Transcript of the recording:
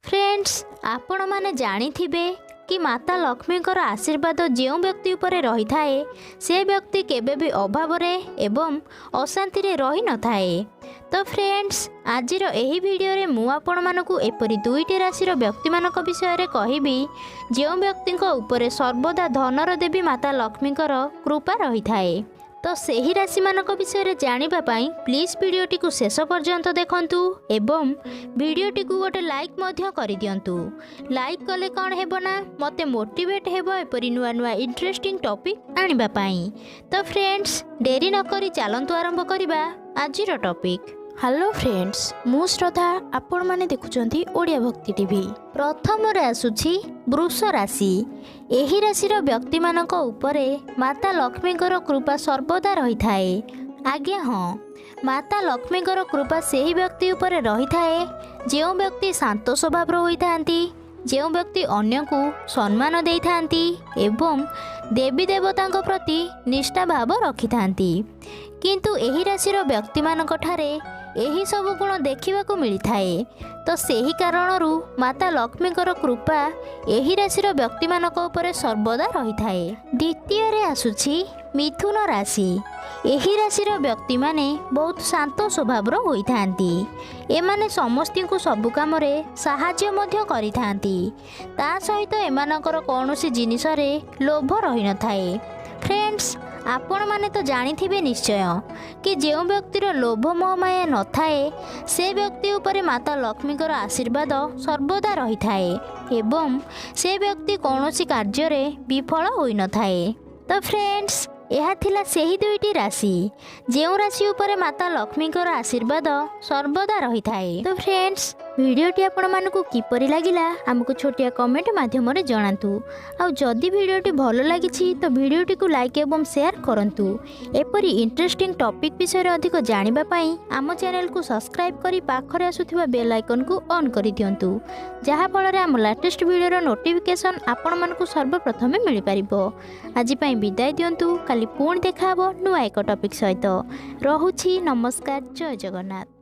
Friends, ଆପଣମାନେ ଜାଣିଥିବେ କି ମାତା ଲକ୍ଷ୍ମୀଙ୍କର ଆଶୀର୍ବାଦ ଯେଉଁ ବ୍ୟକ୍ତି ଉପରେ ରହିଥାଏ, ସେ ବ୍ୟକ୍ତି କେବେ ବି ଅଭାବରେ ଏବଂ ଅଶାନ୍ତିରେ ରହିନଥାଏ। ତ ଫ୍ରେଣ୍ଡସ୍, ଆଜିର ଏହି ଭିଡ଼ିଓରେ ମୁଁ ଆପଣମାନଙ୍କୁ ଏପରି ଦୁଇଟି ରାଶିର ବ୍ୟକ୍ତିମାନଙ୍କ ବିଷୟରେ କହିବି, ଯେଉଁ ବ୍ୟକ୍ତିଙ୍କ ଉପରେ ସର୍ବଦା ଧନର ଦେବୀ ମାତା ଲକ୍ଷ୍ମୀଙ୍କର କୃପା ରହିଥାଏ। ତ ସେହି ରାଶିମାନଙ୍କ ବିଷୟରେ ଜାଣିବା ପାଇଁ ପ୍ଲିଜ୍ ଭିଡ଼ିଓଟିକୁ ଶେଷ ପର୍ଯ୍ୟନ୍ତ ଦେଖନ୍ତୁ ଏବଂ ଭିଡ଼ିଓଟିକୁ ଗୋଟେ ଲାଇକ୍ ମଧ୍ୟ କରିଦିଅନ୍ତୁ। ଲାଇକ୍ କଲେ କ'ଣ ହେବ ନା, ମୋତେ ମୋଟିଭେଟ୍ ହେବ ଏପରି ନୂଆ ନୂଆ ଇଣ୍ଟରେଷ୍ଟିଂ ଟପିକ୍ ଆଣିବା ପାଇଁ। ତ ଫ୍ରେଣ୍ଡସ୍, ଡେରି ନକରି ଚାଲନ୍ତୁ ଆରମ୍ଭ କରିବା ଆଜିର ଟପିକ୍। ହ୍ୟାଲୋ ଫ୍ରେଣ୍ଡସ୍, ମୁଁ ଶ୍ରଦ୍ଧା, ଆପଣମାନେ ଦେଖୁଛନ୍ତି ଓଡ଼ିଆ ଭକ୍ତି ଟିଭି। ପ୍ରଥମରେ ଆସୁଛି ବୃଷ ରାଶି। ଏହି ରାଶିର ବ୍ୟକ୍ତିମାନଙ୍କ ଉପରେ ମାତା ଲକ୍ଷ୍ମୀଙ୍କର କୃପା ସର୍ବଦା ରହିଥାଏ। ଆଜ୍ଞା ହଁ, ମାତା ଲକ୍ଷ୍ମୀଙ୍କର କୃପା ସେହି ବ୍ୟକ୍ତି ଉପରେ ରହିଥାଏ, ଯେଉଁ ବ୍ୟକ୍ତି ଶାନ୍ତ ସ୍ୱଭାବର ହୋଇଥାନ୍ତି, ଯେଉଁ ବ୍ୟକ୍ତି ଅନ୍ୟକୁ ସମ୍ମାନ ଦେଇଥାନ୍ତି ଏବଂ ଦେବୀ ଦେବତାଙ୍କ ପ୍ରତି ନିଷ୍ଠା ଭାବ ରଖିଥାନ୍ତି। କିନ୍ତୁ ଏହି ରାଶିର ବ୍ୟକ୍ତିମାନଙ୍କ ଠାରେ ଏହି ସବୁ ଗୁଣ ଦେଖିବାକୁ ମିଳିଥାଏ। ତ ସେହି କାରଣରୁ ମାତା ଲକ୍ଷ୍ମୀଙ୍କର କୃପା ଏହି ରାଶିର ବ୍ୟକ୍ତିମାନଙ୍କ ଉପରେ ସର୍ବଦା ରହିଥାଏ। ଦ୍ୱିତୀୟରେ ଆସୁଛି ମିଥୁନ ରାଶି। ଏହି ରାଶିର ବ୍ୟକ୍ତିମାନେ ବହୁତ ଶାନ୍ତ ସ୍ୱଭାବର ହୋଇଥାନ୍ତି। ଏମାନେ ସମସ୍ତଙ୍କୁ ସବୁ କାମରେ ସାହାଯ୍ୟ ମଧ୍ୟ କରିଥାନ୍ତି। ତା ସହିତ ଏମାନଙ୍କର କୌଣସି ଜିନିଷରେ ଲୋଭ ରହିନଥାଏ। ଫ୍ରେଣ୍ଡସ୍, ଆପଣମାନେ ତ ଜାଣିଥିବେ ନିଶ୍ଚୟ କି ଯେଉଁ ବ୍ୟକ୍ତିର ଲୋଭ ମୋହମାୟା ନଥାଏ, ସେ ବ୍ୟକ୍ତି ଉପରେ ମାତା ଲକ୍ଷ୍ମୀଙ୍କର ଆଶୀର୍ବାଦ ସର୍ବଦା ରହିଥାଏ ଏବଂ ସେ ବ୍ୟକ୍ତି କୌଣସି କାର୍ଯ୍ୟରେ ବିଫଳ ହୋଇନଥାଏ। ତ ଫ୍ରେଣ୍ଡସ୍, ଏହା ଥିଲା ସେହି ଦୁଇଟି ରାଶି, ଯେଉଁ ରାଶି ଉପରେ ମାତା ଲକ୍ଷ୍ମୀଙ୍କର ଆଶୀର୍ବାଦ ସର୍ବଦା ରହିଥାଏ। ତ ଫ୍ରେଣ୍ଡସ୍, ଭିଡ଼ିଓଟି ଆପଣମାନଙ୍କୁ କିପରି ଲାଗିଲା, ଆମକୁ ଛୋଟିଆ କମେଣ୍ଟ ମାଧ୍ୟମରେ ଜଣାନ୍ତୁ। ଆଉ ଯଦି ଭିଡ଼ିଓଟି ଭଲ ଲାଗିଛି, ତ ଭିଡ଼ିଓଟିକୁ ଲାଇକ୍ ଏବଂ ସେୟାର କରନ୍ତୁ। ଏପରି ଇଣ୍ଟରେଷ୍ଟିଂ ଟପିକ୍ ବିଷୟରେ ଅଧିକ ଜାଣିବା ପାଇଁ ଆମ ଚ୍ୟାନେଲକୁ ସବସ୍କ୍ରାଇବ୍ କରି ପାଖରେ ଆସୁଥିବା ବେଲ୍ ଆଇକନ୍କୁ ଅନ୍ କରିଦିଅନ୍ତୁ, ଯାହାଫଳରେ ଆମ ଲାଟେଷ୍ଟ ଭିଡ଼ିଓର ନୋଟିଫିକେସନ୍ ଆପଣମାନଙ୍କୁ ସର୍ବପ୍ରଥମେ ମିଳିପାରିବ। ଆଜି ପାଇଁ ବିଦାୟ ଦିଅନ୍ତୁ। କାଲି ପୁଣି ଦେଖାହେବ ନୂଆ ଏକ ଟପିକ୍ ସହିତ। ରହୁଛି, ନମସ୍କାର, ଜୟ ଜଗନ୍ନାଥ।